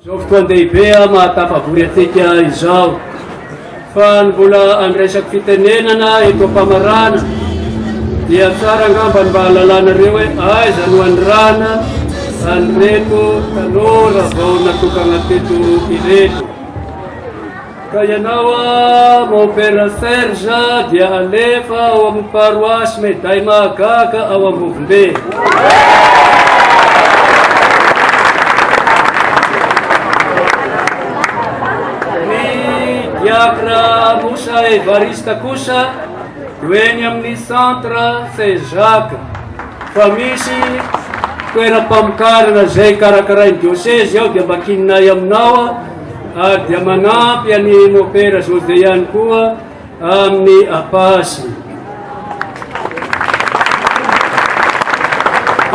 Izao fotoan-dehibe mahatafavory antsika izao. Fa ny mbola andraisako fitenenana eto am-pamarana dia tsara angamba ny mba hahalalanareo hoe aiza no anirahana an'ireto tanora vao natokana teto ireto. Ka ianao a, mon père Serge dia alefa ao amin'ny paroasy Meday Mahagaga ao Ambovombe. Ny diakra Moussa Evariste kosa ho eny amin'ny centre Saint Jacques fa misy toeram-pamokarana izay karakarain'ny diosezy ao dia mba kininay aminao ary dia manampy an'i Mopera José ihany koa amin'ny apasy.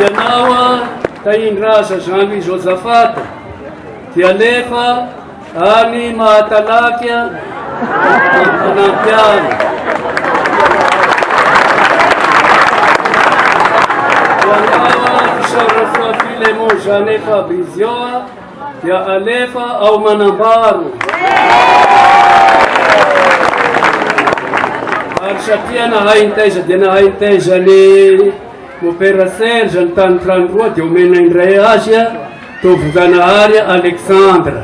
Ianao Tahindraza Jean Louis Josaphat dia alefa any Mahatalaky hanampy any. Ianao Fisaorasoa Philemon Jeannet Fabrizio dia alefa ao Manambaro. Ary satria nahay nitaiza dia nahay nitaiza ny Mopera Serge ny tany trano roa dia omena indray azy Tovonjanahary Alexandre.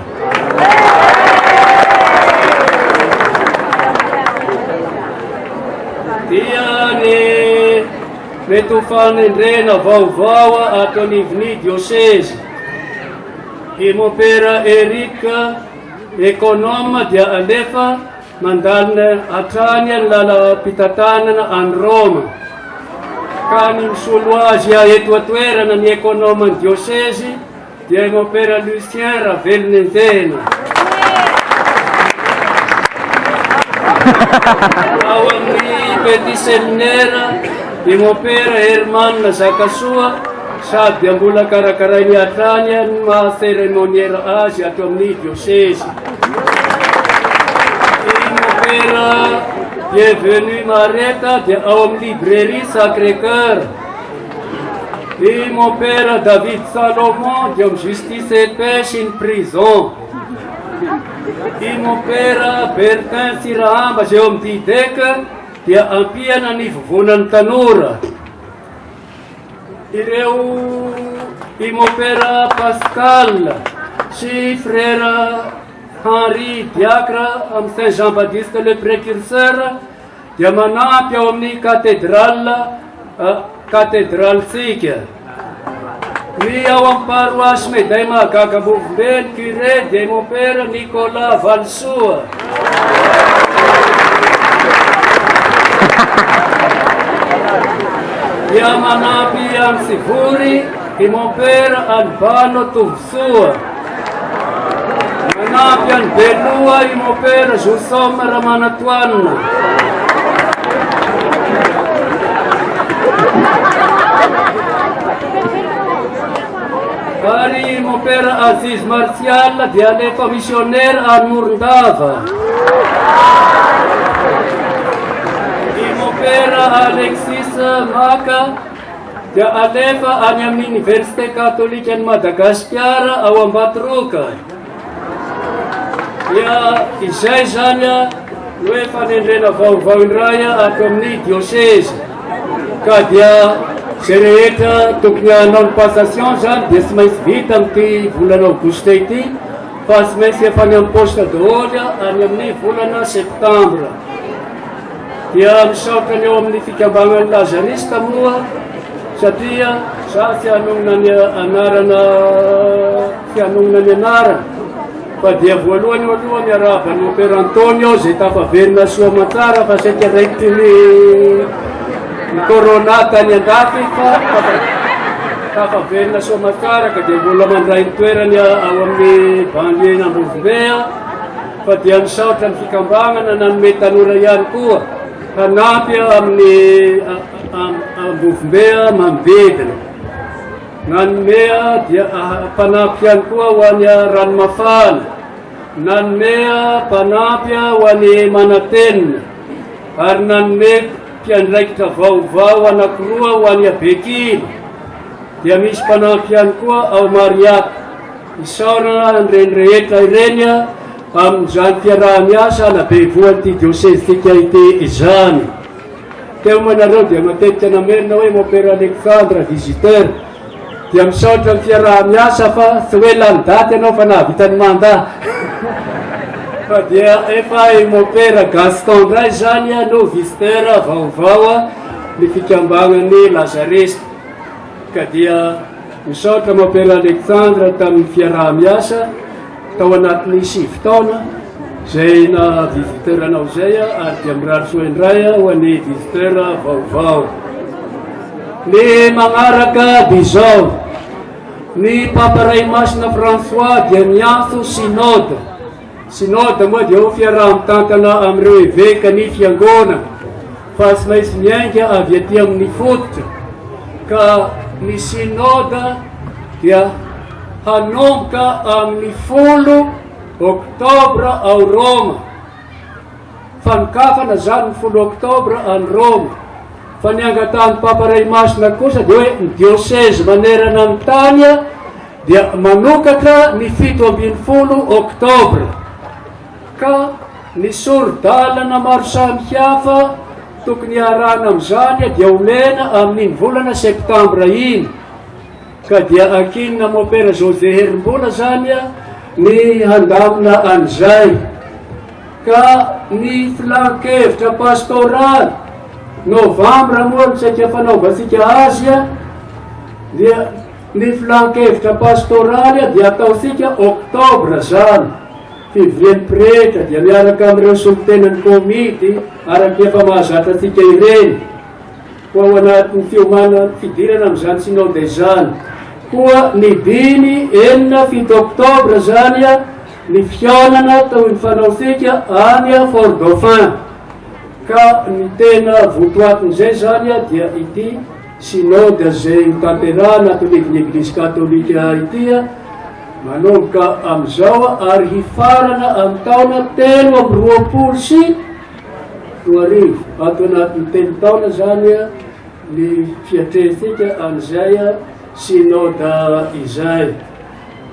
Dia ny mety ho fanendrena vaovao ato anivon'ny diosezy. I Mompera Eric, Econome dia alefa mandalina hatrany ny lalam-pitantanana any Roma. Ka ny misolo azy eto an-toerana ny Econome-n'ny diosezy dia i Mompera Lucien Ravelonenjehina. Ao amin'ny Petit Séminaire, i Mompera Herman Zakasoa Sady dia mbola karakarainy hatrany ny maha cérémoniaire azy ato amin'ny diosezy. I Mopera Bienvenu Mareta dia ao amin'ny librairie Sacré Cœur. I Mopera David Salomon dia amin'ny justice et paix sy ny prison. I Mopera Bertin Tsirahamba izay eo amin'ny DIDEC dia ampiana ny vovonan'ny tanora. Ireo i Mopera Pascal sy Frère Henri Diacre amin'ny Saint Jean Baptiste le Précurseur dia manampy ao amin'ny cathédrale cathedralitsika. Ny ao amin'ny paroasy Meday Mahagaga Ambovombe ny curé dia Mompera Nicolas Valisoa. Dia manampy an'i Tsivory i Mompera Albano Tovosoa. Manampy an'i Beloha i Mompera Josom Ramanatoanina. Ary Mompera Aziz Martial dia alefa missionnaire any Morondava. I Mompera Alexis Maka dia alefa any amin'ny Université Katolikan'i Madagasikara ao Ambatoroka. Dia izay izany no hoe fanendrena vaovao indray ato amin'ny diosezy. Ka dia izay rehetra tokony hanao ny passation izany dia tsy maintsy vita amin'ity volana aogositra ity fa tsy maintsy efa any amin'ny poste daholo any amin'ny volana septambra. Dia misaotra ny ao amin'ny fikambanan'ny Lazarista moa satria za tsy hanonona ny anarana tsy hanonona ny anarana fa dia voalohany eo aloha miarahaba ny Mompera Antonio izay tafaverina soa aman-tsara fa saika raikitry ny ny corona tany andafy fa tafaverina soa aman-tsara ka dia mbola mandray ny toerany ao amin'ny banlieue Ambovombe fa dia misaotra ny fikambanana nanome tanora ihany koa hanampy amin'ny Ambovombe manodidina. Nanome dia mpanampy ihany koa ho an'ny Ranomafana. Nanome mpanampy ho an'ny Manantenina ary nanome mpiandraikitra vaovao anankiroa ho an'ny Abekily. Dia misy mpanampy ihany koa ao Mariato. Isaorana an'ireny rehetra ireny amin'izany fiaraha-miasa hanabevoan'ity diosezintsika ity izany. Teo moa nareo dia matetika namerina hoe Mompera Alexandre visiteur. Dia misaotra ny fiaraha-miasa fa tsy hoe lany daty ianao fa nahavita ny mandat. Fa dia efa i Mompera Gaston indray izany no visiteur vaovao ny fikambanan'ny Lazariste. Ka dia misaotra Mompera Alexandre tamin'ny fiaraha-miasa tao anatin'ny 9 taona izay naha visiteur anao izay ary dia mirary soa indray ho an'ny visiteur vaovao. Ny magnaraka dia izao, ny Papa Ray Masina François dia niantso synode. Synode moa dia ho fiaraha-mitantana amin'ireo eveka ny fiangonana fa tsy maintsy miainga avy aty amin'ny fototra ka ny synode dia hanomboka amin'ny 10 oktobra ao Roma. Fanokafana izany ny 10 oktobra any Roma. Fa ny angatahan'ny Papa Ray Masina kosa dia hoe ny diosezy manerana ny tany dia manokatra ny 17 oktobra. Ka ny sori-dalana maro samihafa tokony hiarahana amin'izany dia omena amin'iny volana septambra iny. Ka dia ankinina Mompera José Herimbola zany ny handamina an'izay. Ka ny filan-kevitra pastoraly, novambra moa no saika fanaovantsika azy, dia ny filan-kevitra pastoraly dia ataontsika oktobra zany. Fivorian'ny pretra dia miaraka amin'ireo solontenan'ny komity araka ny efa mahazatra antsika ireny. Koa ao anatin'ny fiomanana fidirana amin'izany synoda izany koa ny 5, 6, 7 oktobra izany ny fihaonana toy ny fanaontsika any Fort Dauphin. Ka ny tena votoatin'izay izany dia ity synoda izay hotanterahana ato anivon'ny Eglizy Katolika ity manomboka amin'izao ary hifarana amin'ny taona 2023. Ato anatin'ny 3 taona izany ny fiatrehantsika an'izay synoda izay.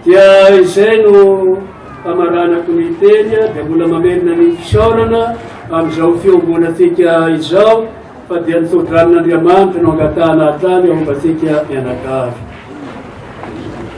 Dia izay no hamaranako ny teny, dia mbola mamerina ny fisaorana amin'izao fiombonantsika izao, fa dia ny tso-dranon'Andriamanitra no angatahana hatrany homba antsika mianakavy.